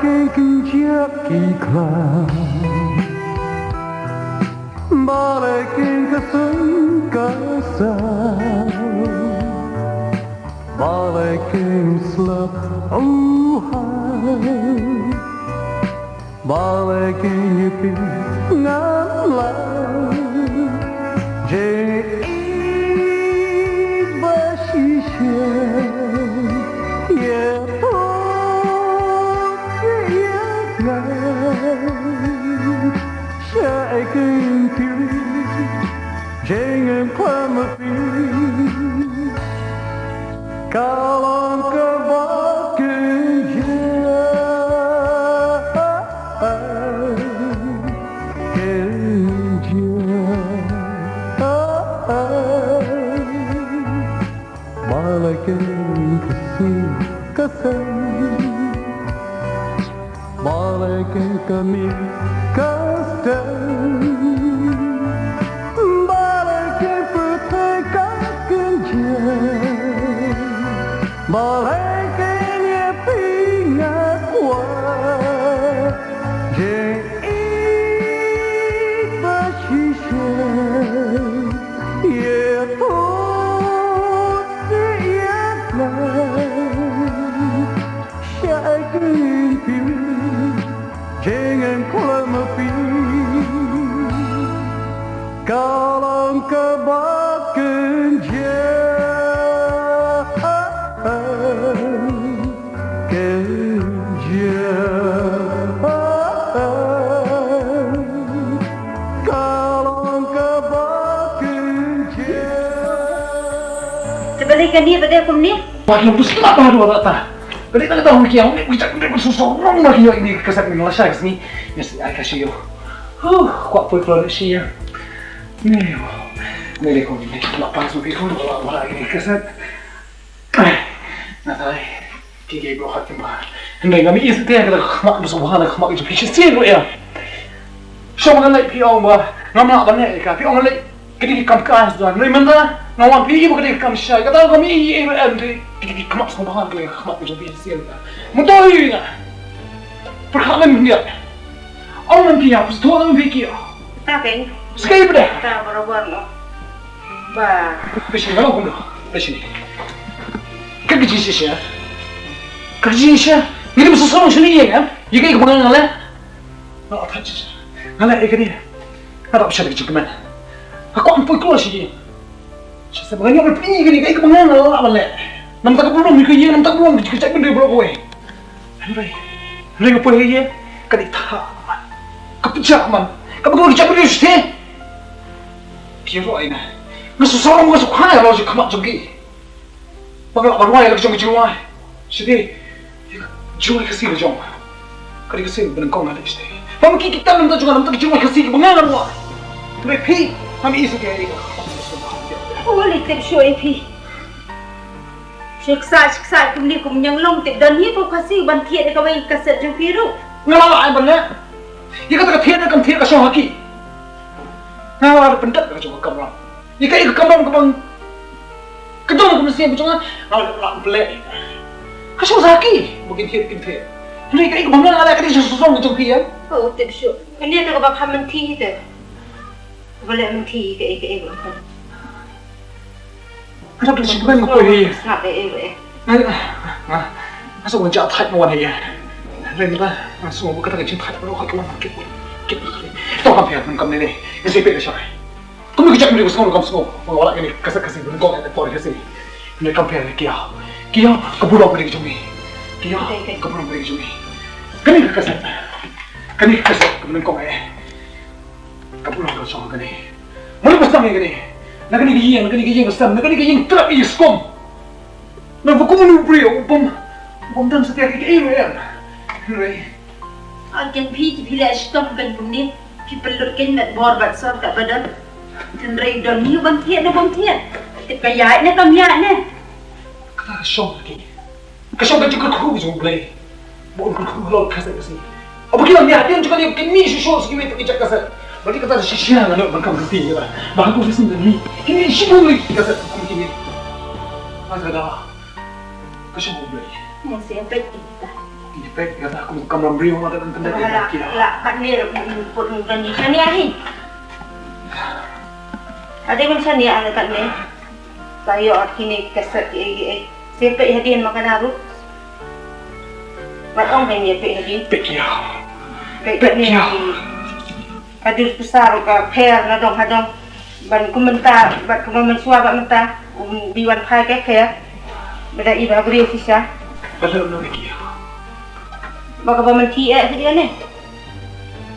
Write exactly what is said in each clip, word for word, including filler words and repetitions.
Kin kin jiak ki klang. Balei kin ka sung ka sa. Balei kin slap u hai. Balei kin ïa pi ngam lai. Jingïeit ba shisha ïa pop ïa ngai. Sha ai kin pi jingim khlem pi. Ka long kaba kynjah, kynjah. Balei kin ka sih ka seng. Balei kin ka mih ka steng. Balei kin pyrthei ka kynjah. Balei kin ïa phi nga kwah. Jingïeit ba shisha ïa pop ïa ngai. Sha ai kin pi jingim khlem pi. Ka long kaba kynjah, kynjah. Ka long kaba kynjah. Te balei kane ba dei kumne? Ba ki long tu smat ba dei ta. Ka dei tang ka tang ki ong, ki jak, ki su su rong ba ki ïoh ïa kane ka kaset, nga la shai ka sngi. Nga sngew ai ka shi ïoh. Huh, kwah poi kloi shi ïa. Ni, ni dei kum ni, la pas ma phi kum, la, la, ïa kane ka kaset. Ai, nga tharai, ki, ki, ba khat kim ba. Hynrei nga mih ïa site ka khmat ba sngewbha, ka khmat ka jong phi shisien ruh ïa. Shuwa ba ngan leit phi ong ba ngam lah ban leh ïa ka, phi ong ngan leit. Ka dei ki kam ka ai sdang. Hynrei mynta nga wan phi ïa ba ka dei ki kam shai. Kata ka mih ïa em dei ki dei ki khmat sngewbha, ka dei ki khmat ka jong phi shisien ka. Mynta ïa nga. Pyrkhat lem khyndiat. Ong lem phi ïa, phi sdang lem phi ki ïa. Ta keiñ. Skai ba dei. Ta barabor no. Ba. Phi shi nga long kumno. Phi shi. Ka ka jingshisha. Ka ka jingshisha. Ngi dei ba sdang shane ïa nga. Ïa ka ïa ka ba nga leh. Nga la thait shisha. Nga leh ïa kane. Nga dap sha ka jingkmen. Nga kwah ban poi kloi sha ïing. Shisha ba nga ïoh ban pyni ïa kane, kaei kaba nga nga lah ban leh. Namar kata ka burom ïa ka ïing, namar kata ka burom ka jait bynriew baroh kawei. Hynrei, hynrei nga poi ha ïing, ka dei thah man. Ka pjah man. Kaba ka jait bynriew shisha. Ki ïaroh ïa nga. Nga sngewsarong, nga sngewkha ïa la jong ka khmat jong ki. Ba nga lah ban rwai la ka jong ka jingrwai. Shisha, ka jingrwai Khasi la jong. Ka dei ka sien ba nyngkong ha lei shisha. Ba ma ki ki tam na ka bynta jong nga, na ka bynta ka jingrwai Khasi ba nga nga rwai. Hynrei phi, ngam ïohi shuh ïa ka. Nga leit tip shuh ïa phi. Shu ksai, shu ksai kumne kum ñiang long, tip don hi ko Khasi ban thied ïa kawei ka kaset jong phi ruh. Nga la lah ai ban leh. Ïa kata ka thied, kam thied ka shong ha ki. Nga la pyndat ka jong ka kamram. Ïa kaei ka kamram kaba ka don ka mynsiem ka jong nga, nga la pynleh. Ka shu sa ki ba kin thied kin thied. Hynrei kaei kaba nga la leh ka dei shu song ka jong phi ïa. Oh, tip shuh. Kane te kaba kham mynthi te. Kaba leh mynthi kaei kaei ba kham. Nga dap da ka jingkmen nga poi hi. Sngap eh eh eh. Nga, nga, nga shu wan jah thait nga wan hi. Hynrei mynta nga sngew ba kata ka jingthait baroh ka wan kit kit. To kam pher, kam ne ne. Nga shu peit ka shai. Kum ka jait bynriew ka sngew kam sngew. Ba nga wallam ïa kane ka kaset Khasi ba nyngkong ha ka por Khasi. Hynrei kam pher, ki ïa. Ki ïa ka burom ka dei ka jong ngi. Ki ïa ka burom ka dei ka jong ngi. Kane ka kaset. Kane ka kaset kaba nyngkong eh. Ka burom ka shong ha kane. Mano ba sdang ïa kane? Na kane ka ïing, na kane ka ïing ba sdang, na kane ka ïing trap ïa skom. Na ba kum u briew u bym, u bym dang satia ïa ka ïing ruh em. Hynrei. A ken phi ki phi leh shitom kan kumne. Phi pynlut ken met bor bad sor ka ba don. Hynrei don ni ban thied na bym thied. Tip ka ïaid ne kam ïaid ne. Kata ka shong ha ki. Ka shong ka jingkyrkhu ka jong U Blei. Ba un kyrkhu halor ka kaset ka sngi. Haba ki la mih hadien jong kane ba kin mih shuh shuh sa kiwei pat ki jait kaset. Ba dei kata shisha nga nud ban kam kynti ïa kata. Ba ha kawei ka sngi ban mih. Kin mih shibun ki kaset kum kine. Nga sa da. Ka shong U Blei. Nga sa peit ïa kata. Peit, kata kum ka kamram briew ma ka dang pyndep ïa ka. La katne ruh put ngan ïa shaniah hi. Hadien ngan shaniah la katne. Sa ïoh kine ki kaset kiei kiei. Sa peit hadien ma ka na ruh. Wat ong hynrei peit hadien. Peit ïa. Peit katne. Ka jingpisa ruh ka pher na dong ha dong. Ban kum mynta, bad kumba mynshuwa bad mynta, um, bi wan phai ka pher. Ba da i ba briew shisha. Ba leh noh ïa ki. Ba kaba mynthi eh shisha ne.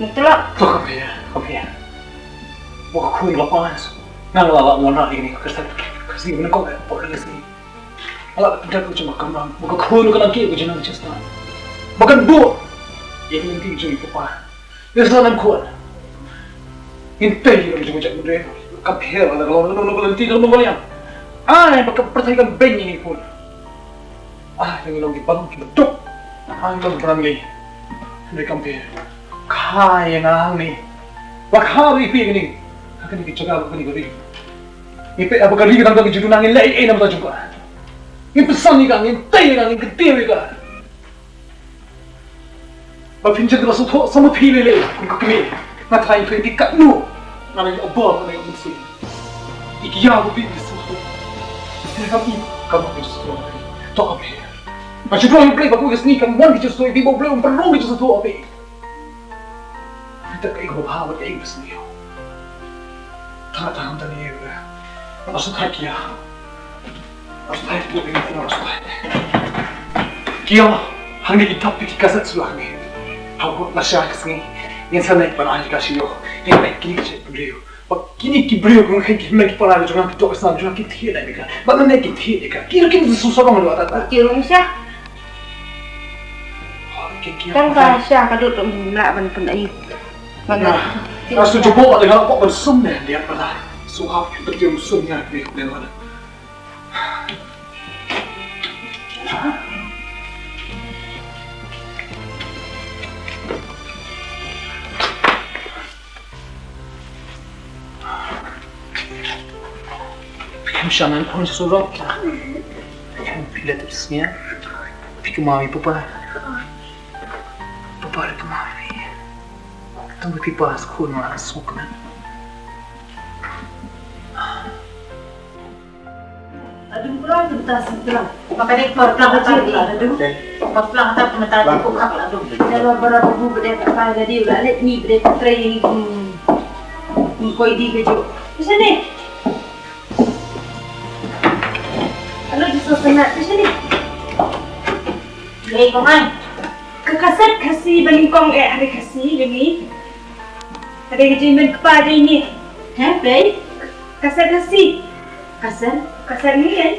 Myntlok. To ka pher, ka pher. Ba ka khun ka pas. Nga la la mon ra ïa kane ka kyrteng. Ka sngi ba nyngkong eh, ba ka sngi. Nga la pyndat ka jong ka kamram. Ba ka khun ka nang kiew ka jingnang jingstad. Ba kan buh ïa ka lynti jong i papa. Ïa sa nang khun. Ngin tei ïa ka jong ka jaitbynriew. Ka pher la ka long, long, long, long, long, long, long, long. Ai, ba ka pyrthei kan beiñ ïa ngi khun. Ai, ngi long ki bang ki baduk. Ai, long bran ngi. Hynrei kam pher. Kha ïa nga hangne. Ba kha ri phi ngi. Ka kane ka jaka, ka kane ka ri. Ngi peit ba ka ri ka dang ka jingduna, ngi leh ei ei na bynta jong ka. Ngi pynsan ïa ka, ngi tei ïa ka, ngi kyntiew ïa ka. Ba phin jin ba sngewthuh sa ma phi lei lei kum ka kmie. Nga tharai phi phi katno. Nga la ïoh bor, nga la ïoh mynsiem. I ki ïa ba phi phi sngewthuh. Phi kam i kam phi sngewthuh. To ka phi. Ba shu dei U Blei ba kawei ka sngi kan wan ki jingsngewthuh, phi ba U Blei um pynrung ki jingsngewthuh phi. Phi ta kaei kaba bha bad kaei kaba sniew. Ta ta ham ta ne ba. Ba sngewthuh ki ïa. Ki ïa, hangne ki thap ki kaset shuwa hangne. Haba la shai ka sngi, ngin sa leit ban ai ka sha ïoh. Ngin leit kine ki jaitbynriew. Ba kine ki briew ki hynmen ki para jong nga ki dok ki san jong nga ki thied ïa ka. Ba nangne ki thied ïa ka. Ki ruh kin sa shu sa ba ngan wad ta ta. Ki ruh sha. Tang ka sha ka dut mla ban pynai. Nga shu jubok ïa ka pok ban sum ne dia pala. Shu hap ki pyntieng sum ïa ki briew. Phi kam shah nang khun surok. Phi kam phi la tip sngewbha. Phi kynmaw ïa papa. Papa la kynmaw ïa phi. Tang phi pas khun ma suk na. Adum pula tu tas pula. Makane kor pula kata pula adum. Kor pula kata pula mata tu kok kak adum. Dah lah bara bubu bede kata jadi udah let ni bede training kum kum koi di kejo. Di sini. Alo di sana di sini. Hei, kong ai. Ka kaset Khasi ba nyngkong eh, hari Khasi jong ngi. Ka dei ka jingmut kpa dei ngi. He, Blei? Kaset Khasi. Kaset? Kaset ngi kan.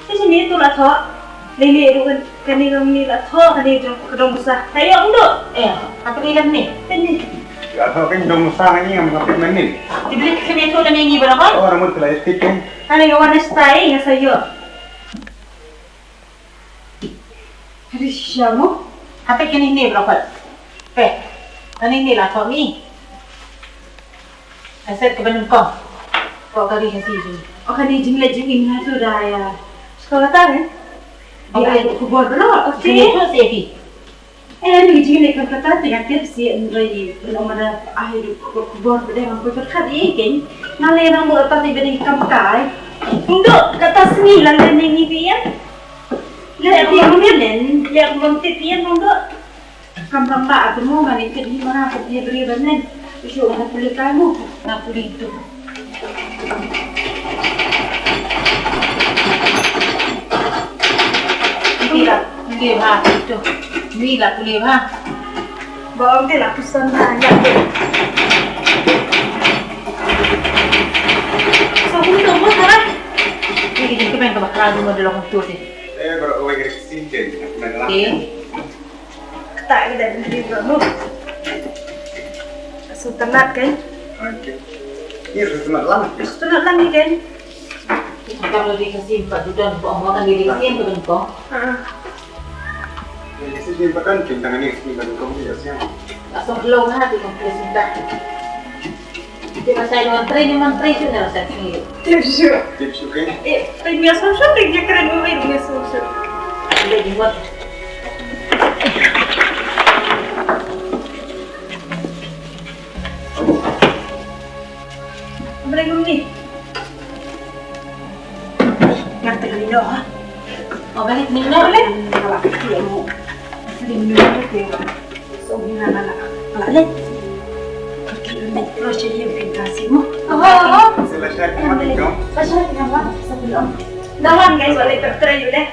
Te sini tu la thoh. Lei lei ruh kan, kane ka ngi la thoh, kane jong ka dong busa. Tayo ndo. Eh, ka tu kan ni. Kan ni. La thoh kan dong busa ngi ngam ka pit man ni. Ti Blei kane tu la ngi barabar. Oh, namun tu la etik kan. Kane ka warna stai nga sayo. Hadi shisha mo? Hapet kane ne bra pat. Pe. Kane ne la thoh mi. Kaset kaba nyngkong. Ko kari kasi ji. O kane jingleh jingim ha tu da ïa. Sekolah ta kan? Dia ada kubur bro. Okey. Sini tu si Evi. Eh, ni jingleh kan kata ti kan tiap si Andrei. Belum ada akhir kubur bede ngan koi kat kat i keng. Ngan leh nang buh kata ti bede kam kai. Unduk kata sini lah leh ni ngi ti ya. Leh aku mungkin, leh aku mungkin tian nong do. Kam kam ba aku mau mani ket ni mana aku dia beri banen. Isu mana pulih kamu, na pulih tu. Ni lah pulih ha tu. Ni lah pulih ha. Bawa dia lah pesan ha ya tu. Sabun tu pun salah. Ni kita main ke bakal rumah dalam tu sih. Eh, baru awal dari sini, jadi, aku nak lama. Eh. Ketak kita berdiri dulu. Sultanat, kan? Okey. Ini sultanat lama. Sultanat lama, kan? Kita kalau dikasih empat dudan, buat makan diri kasihan ke bengkong. Ha. Jadi, sini bahkan, kita ni sini bengkong dia siang. Asal belum hati, kau kira cinta. Te ba sa ïa wan trei ne ym wan trei shuh ne ba sa trei. Tip shuh. Tip shuh ke? Eh, trei mia shuh shuh, trei mia kren mia shuh shuh. Ande di wan. Boleh ni. Ngan tengah ni dah. Oh, balik ni dah. Boleh? Kalau aku yang mau. Sering minum tu yang so ni nak nak nak ni. Kalau ni terus jadi yang pintar sih mu. Oh, oh. Selesai kan? Selesai kan? Sebelum. Dah lah guys, balik terus deh.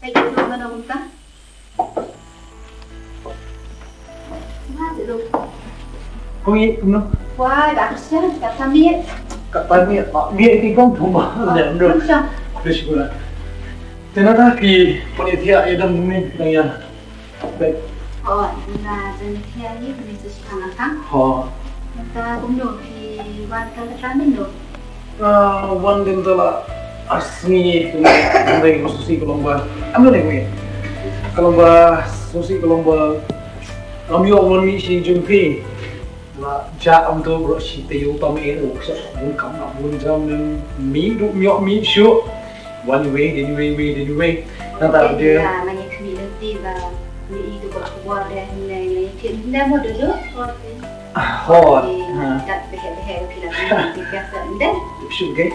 Ai, duduk mana Umta? Mana tu? Kong i kumno? Wah, dah siang, dah samit. Kat pagi, ah, dia di kong tu mah. Ah, dah, dah. Macam. Dah syukur lah. Tena ta ki panitia ya dang ni dang ya. Baik. Oh, na jan phi ni ni tu sekarang kan? Ha. Nta kumno phi wan ka kata mino? Ah, wan din tala asngi tu ni. Nta ko susi ka long ba. Amno ni ko. Ka long ba susi ka long ba. Lam yo wan mi shi jung phi. La ja am to bro shi te yo tam e o sa bun kam na bun jam nem mi du myo mi shu. Wan wei din wei wei din wei. Na ta de. Ya, mani khmi lenti ba ni i tu ba khubor de ni ni ni mo de do. Ho. Kat behe behe ki la ni ka sa den. Shu ge.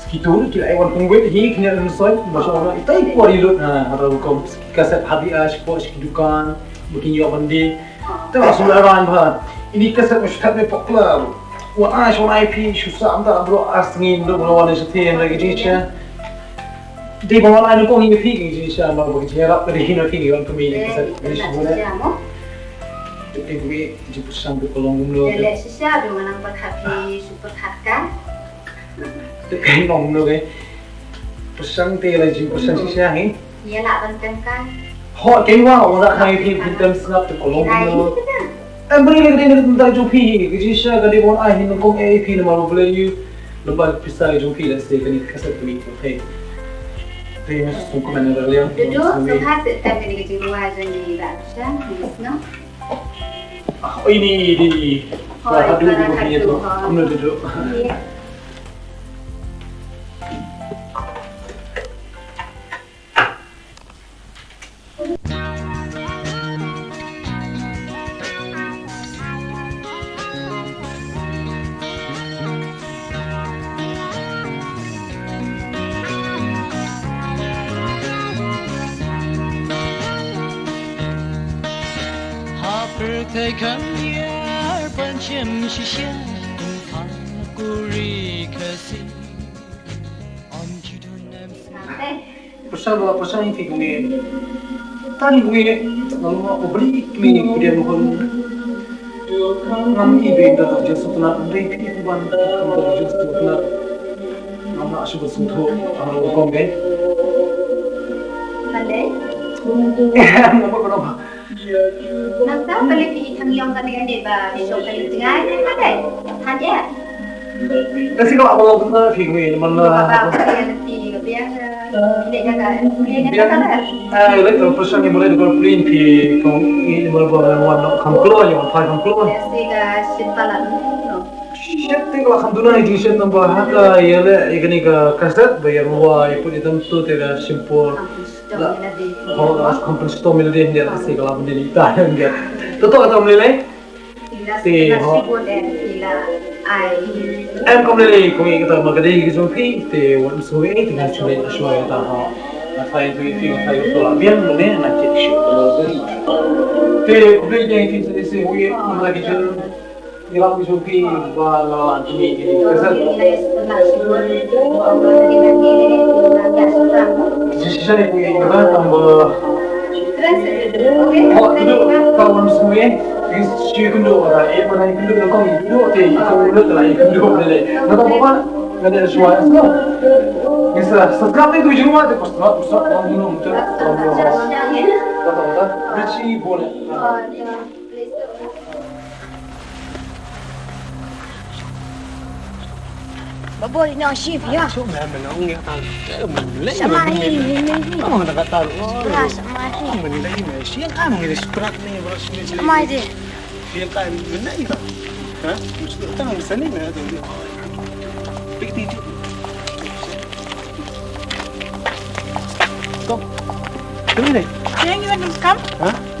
Ski tu ki ai wan pung wei hi knya soi. Masya Allah, itai kuari lut. Ha, ha, kom. Kaset habi ash ko shi dukan. Bukin yo bandi. Te ba sum la ran ba. Ini kaset mesti tak me popular. Wan ai shon ai phi shu sa am ta bro as ngin do bro wan shu te na ki jingsha. Dei ba wan ai ko ngi phi ki jingsha ma ba ki rap ka dei na phi ki wan kami ni kaset ni shu ne. Te te wi ji pusang du kolong gum lo. Ele shisha du manang ba kha phi super khat ka. Te kai nong no ke. Pusang te la ji pusang shisha hi. Ye la ban tengka. Ho, kei wa, wa la khai phi phi tem sngap te kolong. Em bri le kdei ne ta jong phi hi, ki ji sha ka dei bon ai hin kong e phi ne ma bule yu. Lamba pisa jong phi la se kani ka sa kami ko thei. Te ma sung ko men ra liang. Dudu, so ha se ta kani ka jingwa jong ni ba sha, ni sngap. Ah, ini di. Ho, wa hadu di ko phi to. Amno dudu. Ha pyrthei kham ïar pan shem shisha, kan kuri khasi. Pyrshang ba pyrshang ïa phi kumne. Tang kumne, ngam ma u bri kumne ku dia nukun. Ngam i be da jong sutna, um dei phi ku ban da jong sutna. Ngam na shu suthu, ngam ru kong be. Mande? Eh, ngam ba ba. Nangta pale phi thang ïong kane kane ba phi shong kane jngai ne kane. Han eh. Kasi ko ako ko na phi ngui man na. Ba ba phi na phi biang. Ne ka ka. Ne ka ka. Ah, le ko pyrshang ni mulai ko plin phi kong ni mulai ba wan no kam klo yo, phai kam klo. Kasi ka simple no. Shit, ting la kham duna hi jingshit nang ba ha ka ïa le ïa kane ka kaset ba ïa ruwa ïa put ïa tam tu te ka simple. La ho la kham pun sto mil de ïa ka se ka la bun de ni ta ïa. To to ka tam le le. Te ho. Em kam le le ko ïa ka ta ma ka de ki jong phi te wan so ïa te ka chule shwa ïa ta ha. Na fai tu ïa phi ka fai to la biang ne na chit shu. Te ko le ïa phi se se wi ma la ki jong. Ïa, lam jong phi ba la la jong phi ka sat. Ji shisha ne phi ba tam ba. Ho, tu ka wan sui. Ki shu kundu ba e ba nai kundu ko kundu te ko kundu la kundu le. Na ta ba na de shwa so. Ni sa sa ka te tu jingwa te ko sa ko sa ko nu tu. Ka ta ta. Richie Bonnet. Ba bor ina ship ya. Shuk na men ong ya ta. Sama ini ini. Ong ta ka ta. Sama ini. Ong men lai me. Siang kan ngi sprat ni bro sini. Sama ini. Siang kan men ita. Ha? Mesti ta ngi sani me tu. Pik ti ti. Kong. Tu ni. Yang you want to come? Ha?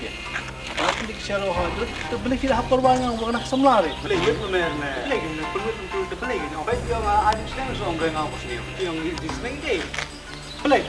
phi. Ba phi dik sha ro ha, te balei phi da hap kyrpad nga ba nga samla re. Balei ïa phi mer ne. Balei kin pynwit pyntu te balei kin ong. Ba ïa nga a dik shneng song ba nga bos ne. Ïa nga dik shneng de. Balei.